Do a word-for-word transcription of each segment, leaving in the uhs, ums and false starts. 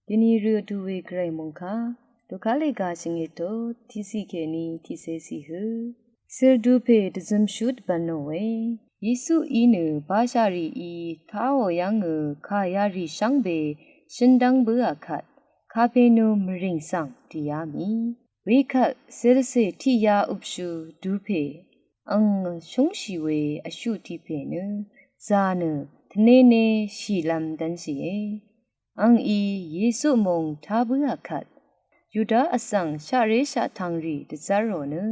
Dvni rø vdu we gvray mòngkà, Luka lèga shvngøt to tiqsiq kèní tiqcé siq hø. Søldu pè dvzømshú dvbvnò we. Yesu í nø bashà rìí táò yv́ngø kà yarì shvngbe shøndv́ng bǿà kvt, kà pè nò mvrìng svng dìá mì. Wekvt sølcè tiqyá upshú dupè ang shúngshì we vshuq tiq pè nø zà nø tvnéné shìlv́m dv́nshìe. Angí Yesu mòng tá bǿà kvt, Yuda vsvng shaqré shaqtvngrì dvzv́rò nø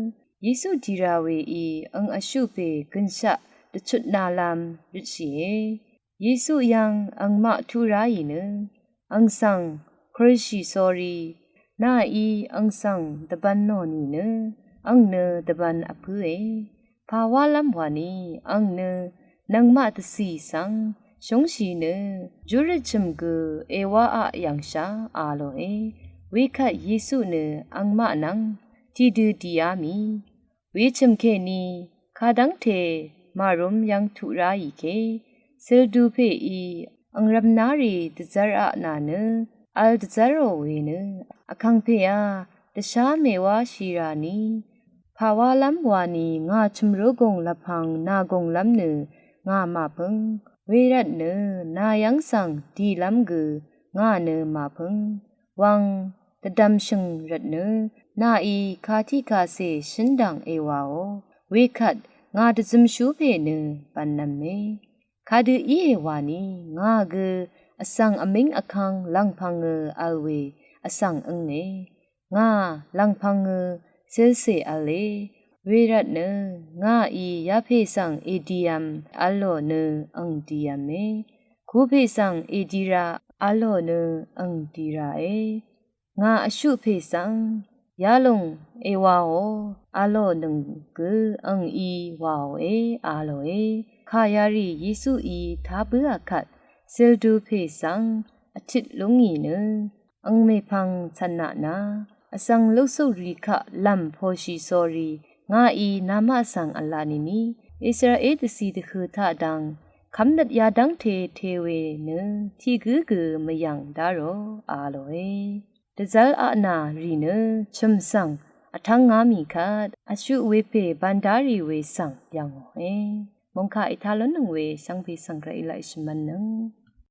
Yesu dì rà weí ang vshuq pè gø̀nshaq dvchutnalv́m røtshìe. Yesu yv́ng angmaq tuq ráì nø ang svng kurshì sórí, nàí ang svng dvbvnò nìnø ang nø dvbvn vpǿe. Pà wálv́m wàni ang nø nøngmaq dvcì svng shúngshì nø júrøt chø̀m gø èwáaq yv̀ngshà a lòe. Wekvt Yesu nø angmaq nvng tiqdø dìá mì. Wechø̀m kèní kadv́ngte màrúm yv́ng tuq ráì ke, søldu pèí ang rvmnárì dvzv́raq nà nø vl dvzv́rò we nø vkàngpèá dvshá mèwáshì rà ni. Pà wálv́m wàni ngà chø̀mrúgùng lvpvng nàgùnglv́m nø ngà màpǿng. Wervtnø nà yv́ng svng dìlv́m gø ngà nø màpǿng. Wvng dvdvmshø̀ng rvtnø nàí kà tiqkàcè shǿndv̀ng èwàò. Wekvt ngà dvzømshú pè nø bv̀nv̄me. Kadø íe wàni ngà gø vsvng vmíng vkvng lv̀ngpv̀ngø vl we vsvng ǿnge. Ngà lv̀ngpv̀ngø sølcè v̄le. Wervtnø ngàí yapè svng èdìvm v̄lò nø ang dìvme. Kupè svng èdìra v̄lò nø ang dìrae. Ngà vshuq pè svng yalùng èwàò a lò nøng gø angí wàòe a lòe. Kà yarì Yesuí tá bǿà kvt søldu pè svng vtit lúngì nø ang mèpvng cv̀naq na vsvng luksuk rì kaq lv̀m pòshì sórí ngàí namaq svng v̄la nìni Israel dvcì dvhø̀ taq dvng kv́mnøt yadv́ngte te we nø tiq gǿ gø mvyv̀ng dá rò a lòe. Dvzv́l aqnà rì nø chø̀m svng vtv́ngá mì kvt vshuq wepè bv̀ndárì we svng yv̀ngòe. Mòngkà ètá lúnnøng we shvngbe svng raqí laq shvmv̄nnøng.